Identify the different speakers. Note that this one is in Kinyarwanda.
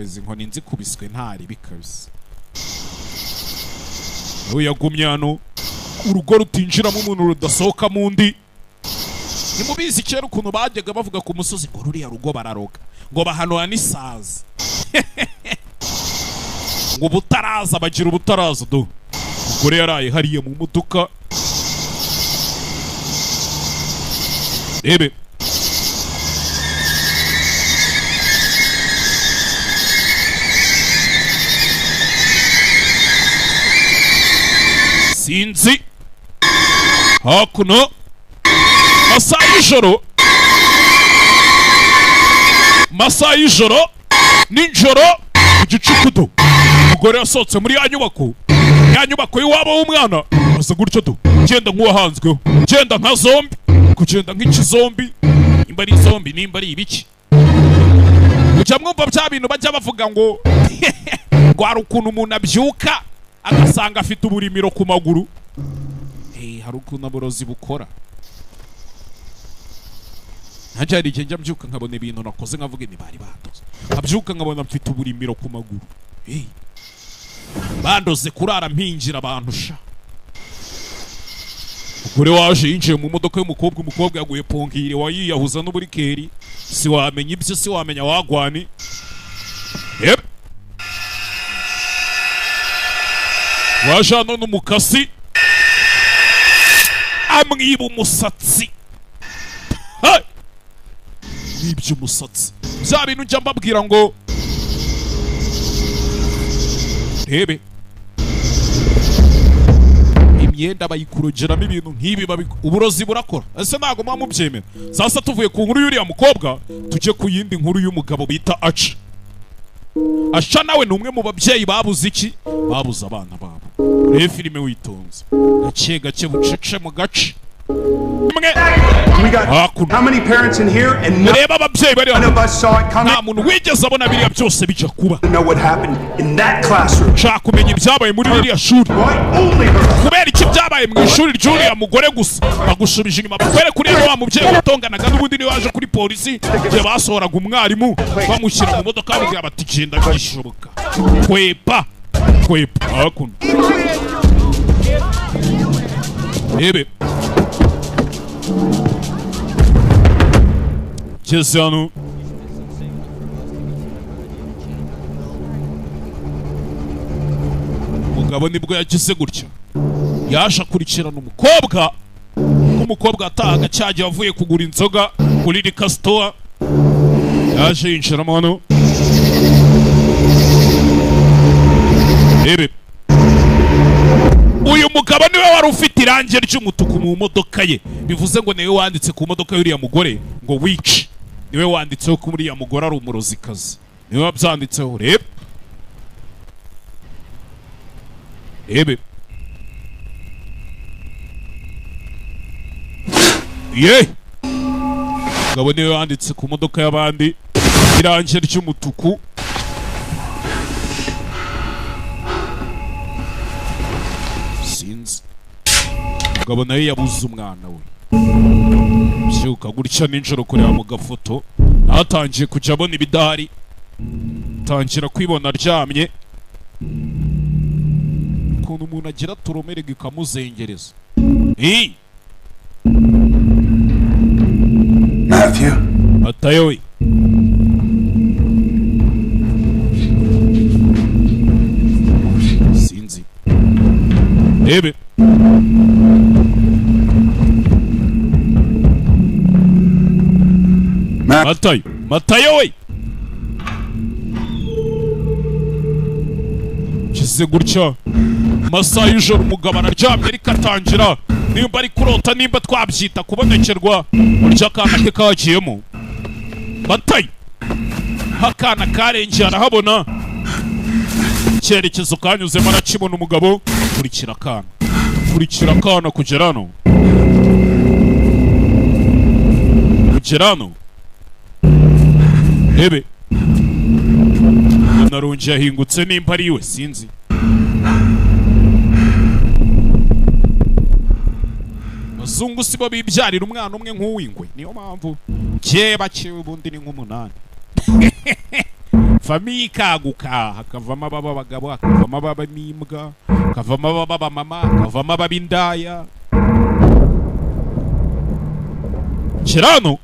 Speaker 1: Izi nkoni nzikubiswe ntari bikabisa. Nawe yagumye hano, urugo rutinjiramo umuntu rudasohokamo undi. Nimubizi kera ukuntu bajyaga bavuga ku musozi ngo ruriya rugo bararoga, ngo bahanura n'isazi, ngo ubutaraza bagira ubutaraza. Do umugore yaraye hariya mu modoka. Rebe sinzi hakuno, masaha y'ijoro, masaha y'ijoro, nijoro mu gicuku. Umugore yasohotse muri ya nyubako, ya nyubako y'iwabo w'umwana, aza gutyo do, genda nk'uwahanzweho, genda nka zombie, kugenda nk'ikizombi, nimba ari zombie, nimba ari ibiki. Mujya mwumva bya bintu bajya bavuga ngo ngo hari ukuntu umuntu abyuka agasanga afite uburimiro ku maguru. Hari ukuntu aburozi bukora. Nanjye hari igihe njya mbyuka nkabona ibintu nakoze nkavuga ni bari bandoze, nkabyuka nkabona mfite uburimiro ku maguru. Bandoze kurara mpingira abantu sha. Umugore waje yinjiye mu modoka y'umukobwa, umukobwa yaguye pongire wayiyahuza n'uburikeri, si wamenya ibyo, si wamenya wagwani. Yep. Waje hano n'umukasi amwiba umusatsi. Mwibye umusatsi. Bya bintu njya mbabwira ngo rebe imyenda bayikurogeramo ibintu nk'ibi, uburozi burakora. Ese ntago muba mubyemera? Sasa tuvuye ku nkuru y'uriya mukobwa tujye ku yindi nkuru y'umugabo bita Aca. Aca nawe ni umwe mu babyeyi babuze iki? Babuze abana babo. Rebe filime witonze, gake gake, bucece mu gace. Murebe ababyeyi bari hano, nta muntu wigeze abona biriya byose bijya kuba. Nshaka kumenya ibyabaye muri ririya shuri. Kubera iki byabaye mu ishuri ry'uriya mugore gusa? Bagushubije inyuma bakwereka uriya wa mubyeyi watonganaga n'ubundi niwe waje kuri polisi igihe basohoraga umwarimu bamushyira mu modoka bamubwira bati genda bishoboka. Kwepa kwepa hakuno. Rebe geze hano, umugabo nibwo yagize gutya, yaje akurikirana umukobwa. Umukobwa atahaga cyagiye avuye kugura inzoga kuri liquor store, yaje yinjiramo hano. Rebe uyu mugabo niwe wari ufite irangi ry'umutuku mu modoka ye, bivuze ngo niwe wanditse ku modoka y'uriya mugore ngo witch, niwe wanditseho ko uriya mugore ari umurozikazi, niwe wabyanditseho. Rebe rebe ye mugabo niwe wanditse ku modoka y'abandi irangi ry'umutuku. Sinzi umugabo nawe yabuze umwana we. Byuka gutya nijoro kureba mu gafoto, atangiye kujya abona ibidahari, tangira kwibona aryamye. Ukuntu umuntu agira turomerega ikamuzengereza.
Speaker 2: Matthew.
Speaker 1: Matayo we. Sinzi. Rebe Matayo, Matayo we. Kize gutya masaha y'ijoro umugabo araryamye ariko atangira nimba ari kurota, nimba twabyita kubonekerwa, burya akana ke kagiyemo. Matayo akana karengeye arahabona icyerekezo kanyuzemo, arakibona umugabo. Kurikira akana, kurikira akana kugera hano, kugera hano. Rebe narongeye ahingutse nimba ari iwe sinzi. Abazungu si bo bibyarira umwana umwe nk'uw'ingwe, niyo mpamvu keba cyewe ubundi ni nk'umunani. Famille ikaguka, hakavamo ababa abagabo, hakavamo ababa n'imbwa, hakavamo ababa abamama, hakavamo ababa indaya. Kirano